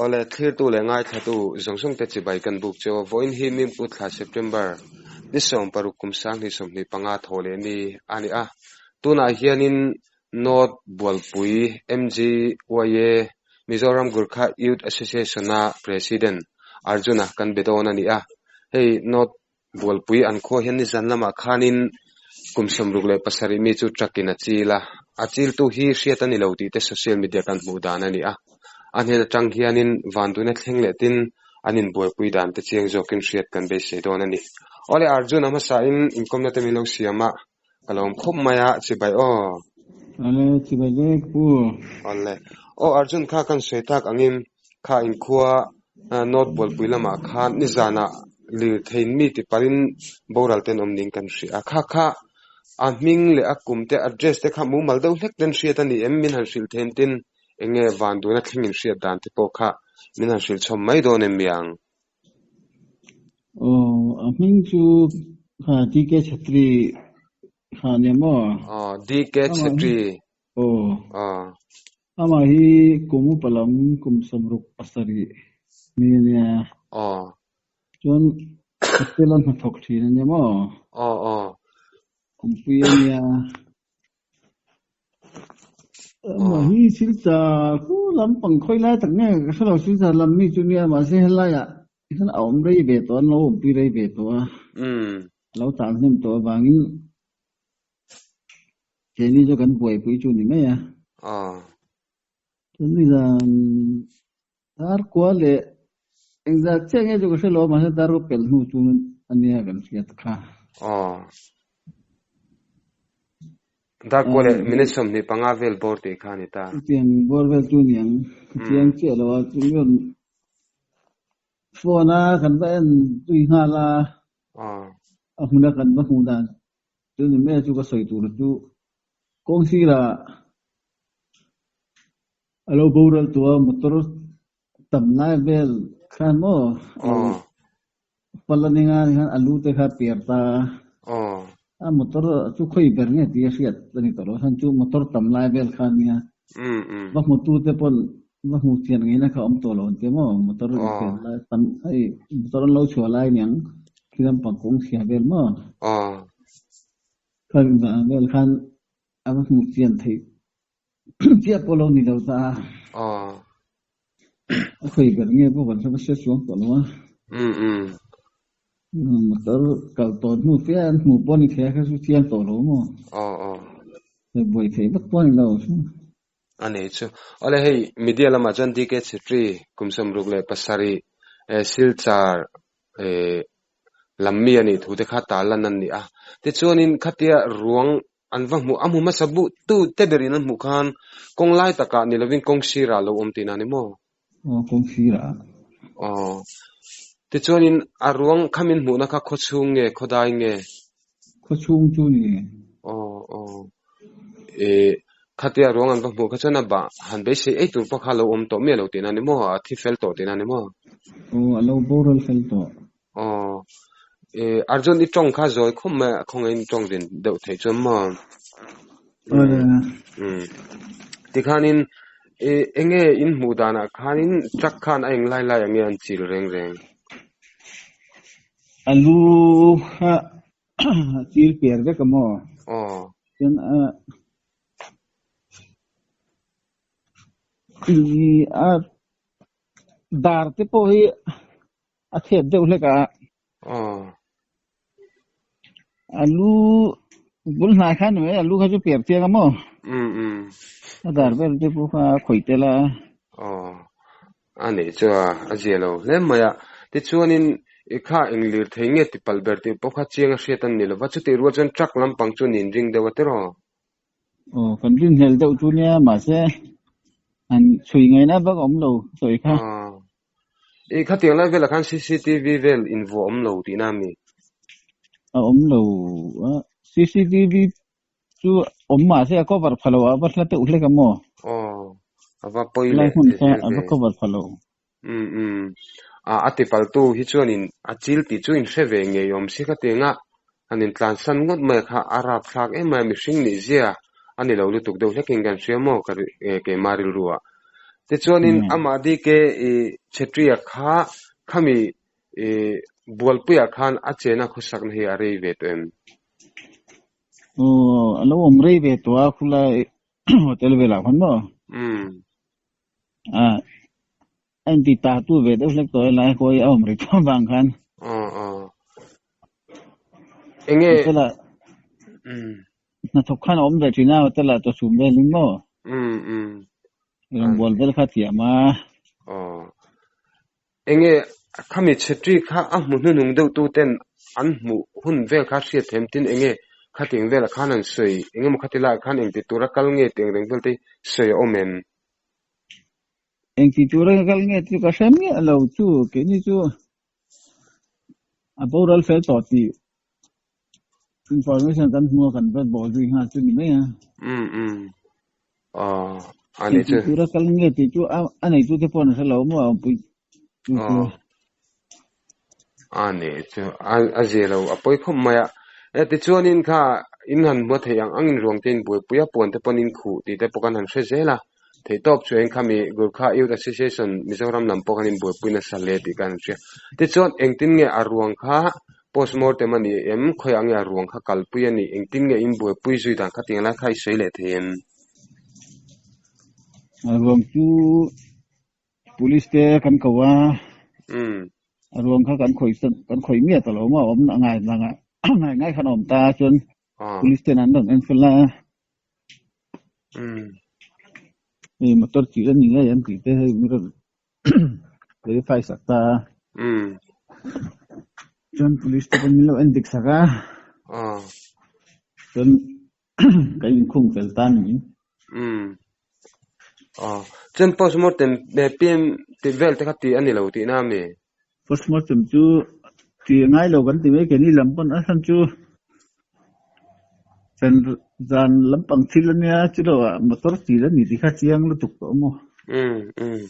Awle, thlirtu leh ngaithlatu zawng zawng te chibai kan buk chu vawiin hi Mimpu thla September ni 16 kum 2025 thaw leh ni a ni a. Tunah hianin North Bualpui MGYA Mizoram Gurkha Youth Association-a President Arjuna kan be dawn a ni a. Hei North Bualpui an khua hian nizan lamah khanin kum 67 mi chu truck in a chil a, a chiltu hi hriat a ni lo tih te social media kan hmuh dan a ni a. A hnen atang hianin vanduina thleng leh tin an inbuaipui dan te chiang zawkin hriat kan beisei dawn a ni. Awle Arjun a hmasain inkawmna te min lo siam a, ka lawm khawp mai a, chibai aw. Awle chibai vek pu. Awle. Aw Arjun kha kan sawi tak angin kha inkhua North Bualpui lamah khan nizanah lirthei mi ti parin boral ten awm ning kan hria a. Kha kha a hming leh a kum te address te kha mumal deuh hlek ten hriat a ni em? Min han hrilh then tin enge vanduna thleng in hriat dan te pawh kha min han hrilh chhawm mai dawn em miang? Aw, a hming chu kha DK Chhetri kha nia maw? Aw, DK Chhetri. Aw. Aw. Amah hi kum upa lam kum 67 mi a nia. Aw. Chuan hotel a hnathawk thin a nia maw? Aw, aw. Awmpui a nia. Amah hi Silchar khu lampang khawi lai tak nge ka hre lo Silchar lam mi chu nia mahse helaiah hian a awm rei ve tawh a, an lo awmpui rei ve tawh a. A lo tan hnem tawh avangin keini chu kan buaipui chu ni mai a. Chuan nizan dar kua leh engzat chiah nge chu ka hre lo a mahse dar kua pelh hnu chu a nia kan hriat kha. Dar kua leh minute 25 vel bawr tih kha a ni ta. Chutiang bawr vel chu niang ka chiang chiah lo a, chuan phone a kan va en tui nghal a, a hmun a kan va hmuh dan chu ni mai a chu ka sawi tur chu kawng sirah a lo boral tawh a motor tam lai vel khan maw a lo pal a ning a tikhan a lu te kha a per ta a, a motor chu khawi ber nge tih a hriat a ni tawh lo khan chu motor tam lai vel kha a nia va hmutu te pawn va hmu chian ngeina kha a awm tawh lo an tia maw motor infiam lai tam hei motor an lo chhuah lai aniang khi lampang kawng chhia vel maw kha vel khan a va hmu chian theih chiah pawh lo ni lo ta a. A khawi ber nge pawh kan hre hre chuang tawh lo a. Motor kal tawh hnu fe an hmu pawh ni thei a kha chu chiang tawh lo maw. Buai theih vak pawh a ni lo. A nei chu. Awle hei media lamah chuan DK Chhetri kum 67 Silchar lam mi a nih thu te kha tarlan an ni a. Tichuanin khatia ruang an va hmuh a hmu hmasa bu tu te berin an hmuh khan kawng lai takah ni lovin kawng sirah lo awm tihna a ni maw? Aw, kawng sirah. Aw. Tichuanin a ruang khamin hmuhna kha khaw chhung nge khaw dai nge? Khaw chhung chu ni. Aw, aw. E, khatia ruang an va hmuh kha chuan a bah han beisei ei tur pawh kha lo awm tawh miah lo tihna a ni maw? A thi fel tawh tihna a ni maw? Aw, a lo boral fel tawh. Aw, e, Arjun i tawng kha zawi khawp mai a, khawngaihin tawng din deuh theih chuan maw? Tikhanin e, enge in hmuh danah khanin truck khan a eng lai lai ang nge an chil reng reng? A lu kha chil per vek a maw? Aw. Chuan a a dar te pawh hi a thep deuh hlek a. Aw. A lu bul hnai khan ni mai a lu kha chu per chiang a maw? A dar vel te pawh kha a khawih tel a. Aw. A nih chu a, a zia lo hle mai a. Tichuanin i kha eng lir thei nge ti palh ber tih pawh kha chiang a hriat an ni lo va, chutih rual chuan truck lampang chu nin ring deuh a tiraw? Aw, kan rinhlelh deuh chu nia, mahse han chhui ngaihna vak a awm lo sawi kha. Aw. I khatiang lai velah khan CCTV vel invuah awm lo tihna a mi? A awm lo a, CCTV chu awm mahse a cover pha lo a, a va hla deuh hlek a maw? Aw, a va pawi Lai leh hmun kha zel a va ve. cover pha lo. Um um, a a tipaltu hi chuanin a chil tih chu inhre ve ngei awm si khatianga han intlansan ngawt mai kha a rapthlak em mai a, mihring nih zia a ni lo lutuk deuh hlekin kan hria maw ka keimah rilru ah. Tichuanin amah DK Chhetri-a kha khami Bualpuiah khan a chena khawsakna hi a rei ve tawh em? Aw, a lo awm rei ve tawh a, khulai hotel velah khan maw? Umm. A, a inti ta tu ve deuh hlek tawh helai khawi a awm rei tawh avang khan. Aw, aw. Enge? Hotel-ah Umm. hnathawk khan a awm ve thin a, hotel-ah chawchhum velin maw? Umm, umm. Rawngbâwl vel kha thiam a. Aw. Enge khami chhetri kha a hmu hnuhnung deuh tu ten an hmuh hun vel kha hriat them tin enge khatiang velah khan an sawi engemaw khati laiah khan engti tura kal nge tih ang reng vel te hi sawi a awm em? Engti tura kal nge tih chu ka hre miah lo chu keini chu a boral fel tawh tih information kan hmu a kan va bawh zui nghal chu ni mai a. Umm umm aw a nih chu. Engti tura kal nge tih chu a neitu te pawh an hre lo maw a awmpui chu chu. Aw a nih chu a zia lo a pawi khawp mai a. E tichuanin kha in han hmu thei ang angin ruang te in buaipui a puan te pawn in khuh tih te pawh kan han hre zel a. Theihtawp chu eng khami Gurkha Youth Association Mizoram lam pawh khan in buaipui nasa hle tih ka han hria. Tichuan engtin nge a ruang kha postmortem a ni em? Khawiah nge a ruang kha kalpui a nih? Engtin nge in buaipui zui dan kha tiang lai kha i sawi leh thei em? A ruang chu Police te kan ko a. A ruang kha kan khawih kan khawih miah ta lo maw? A awm ngai ngai ngai khan a awm ta chuan Police ten an rawn en fel a. Hei motor tih a ni ngei an tih te hei min rawn verify sak ta a. Chuan police te pawn min lo en dik sak a. Chuan ka inkhung fel ta a ni. Chuan postmortem PM tih vel te kha tih a ni lo tihna a mi? Postmortem chu tih a ngai lo kan ti mai keini lam pawn a chhan chu zan zan lampang thil a nia chulo ah motor tir a ni tih kha chiang lutuk tawh maw? Umm umm.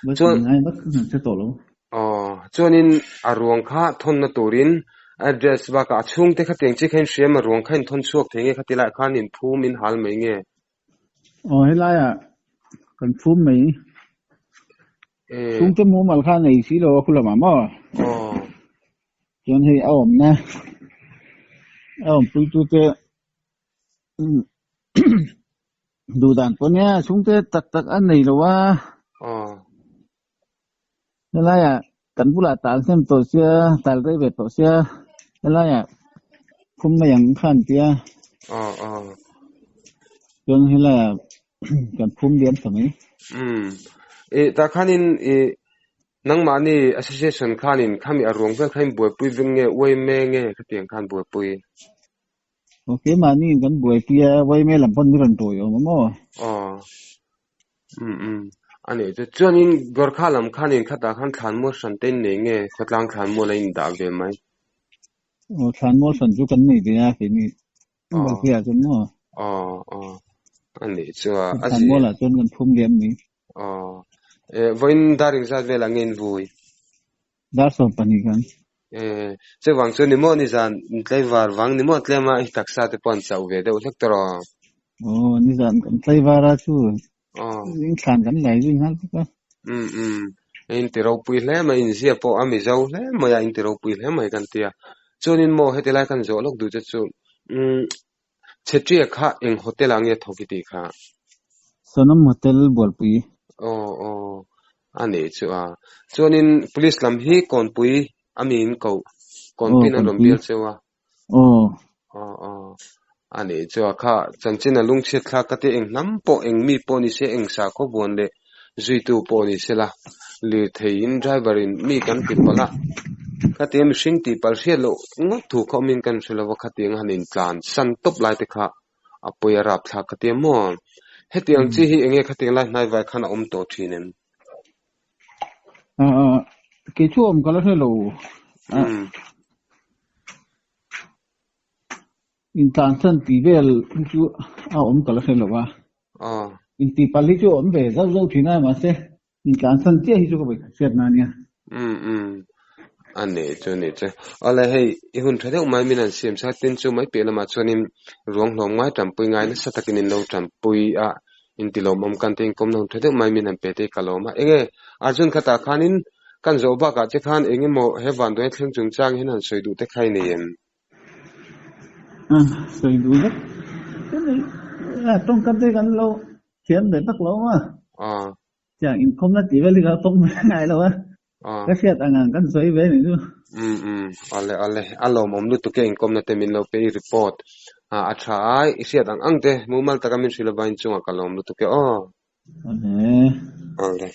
Va Chuan tih ngai vak an hre tawh lo. Aw chuanin a ruang kha thawnna turin address bakah a chhungte kha tiang chi kha in hria em a ruang kha in thawn chhuak thei nge khati laiah khan in phum in hal mai nge? Aw helaia kan phum mai. Chhungte mumal kha nei si lo a khu lamah maw? Aw. Chuan hei a awmna a awmpuitute duh dan pawh nia chhungte tak tak a nei lo a. Aw. Helaia kan bulah tal hnem tawh sia, tal rei ve tawh sia, helaia phum mai ang kha an tia. Aw aw. Chuan helaia kan phum liam ta mai. Umm. I tah khanin i nangmahni association khanin khami a ruang vel kha in buaipui vek nge uaime nge khatiang khan buaipui? Aw keimahni in kan buaipui a, uaime lam pawn mi rawn tawi awm a maw? Aw. Umm umm. A nih chu. Chuanin Gorkha lam khanin khatah khan thlanmual hran te in nei nge khawtlang thlanmual a in dah ve mai? Aw thlanmual hran chu kan nei ve a keini Bualpuiah chuan maw? Aw aw. A nih chu a a zi. Thlanmualah chuan kan phum liam ni. Aw. Eh vawiin daring zat velah nge in vui? Dar 12 kan. Eh chuvang chu ni maw nizan tlaivar vang ni maw tlema i taksa te pawh an chauh ve deuh hlek tawh rawh. Aw nizan kan tlaivar a chu Aw. Thlan kan lai zui nghal bawk a. Umm umm. A inti ropui hle mai, inzia pawh a mizo hle mai a, inti ropui hle mai kan ti a. Chuanin maw heti lai kan zawh lawk duh che chu umm Chhetria kha eng hotel ah nge thawk i tih kha? Sonam Hotel Bualpui. Aw aw a nih chu a. Chuanin police lam hi Kawnpui a mi in koh, Kawnpui in an rawn bial cheu a. Aw. Aw aw a nih chu a. Kha chanchin a lungchhiat thlak ka tia eng hnam pawh eng mi pawh ni se eng sakhaw buan leh zuitu pawh ni se la lirthei in driver in mi kan ti palh a khatiang mihring tih palh hriat loh ngawt thu kha awmin kan hre lova khatiang han intlan san tawp lai te kha a pawi a rap thlak ka tia maw hetiang chi hi enge khatiang lai hnai vai khan a awm tawh thin em? Kei chu awm ka la hre lo. Intlan san tih vel hi chu a awm ka la hre lo a. Intih palh hi chu a awm ve zauh zauh thin a, mahse intlan san chiah hi chu ka vawikhat hriat na ania. Umm umm. A nih chu nih chu. Awle hei i hun tha deuh mai min han siam sa tin chu mai piah lamah chuanin ruang hlawm ngai tanpui ngai nasa takin in lo tanpui a. In ti lawmawm kan te inkawmna hun tha deuh mai min han pe te hi ka lawm a. Enge Arjun khatah khanin kan zawh bakah che khan eng emaw he vanduai thleng chungchang hian han sawi duh te kha i nei em? Sawi duh vek. Tawngkam te kan lo thiam ve tak lo a. Tiang inkhawmna tih vel hi ka tawng ve ngai lo a. Ka hriat ang ang kan sawi ve nih chu. Umm umm awle awle a lawmawm lutuk e inkhawmna te min lo pe i report a tha a i hriat ang ang te mumal taka min hrilh avangin chungah ka lawm lutuk e aw. Awle. Awle.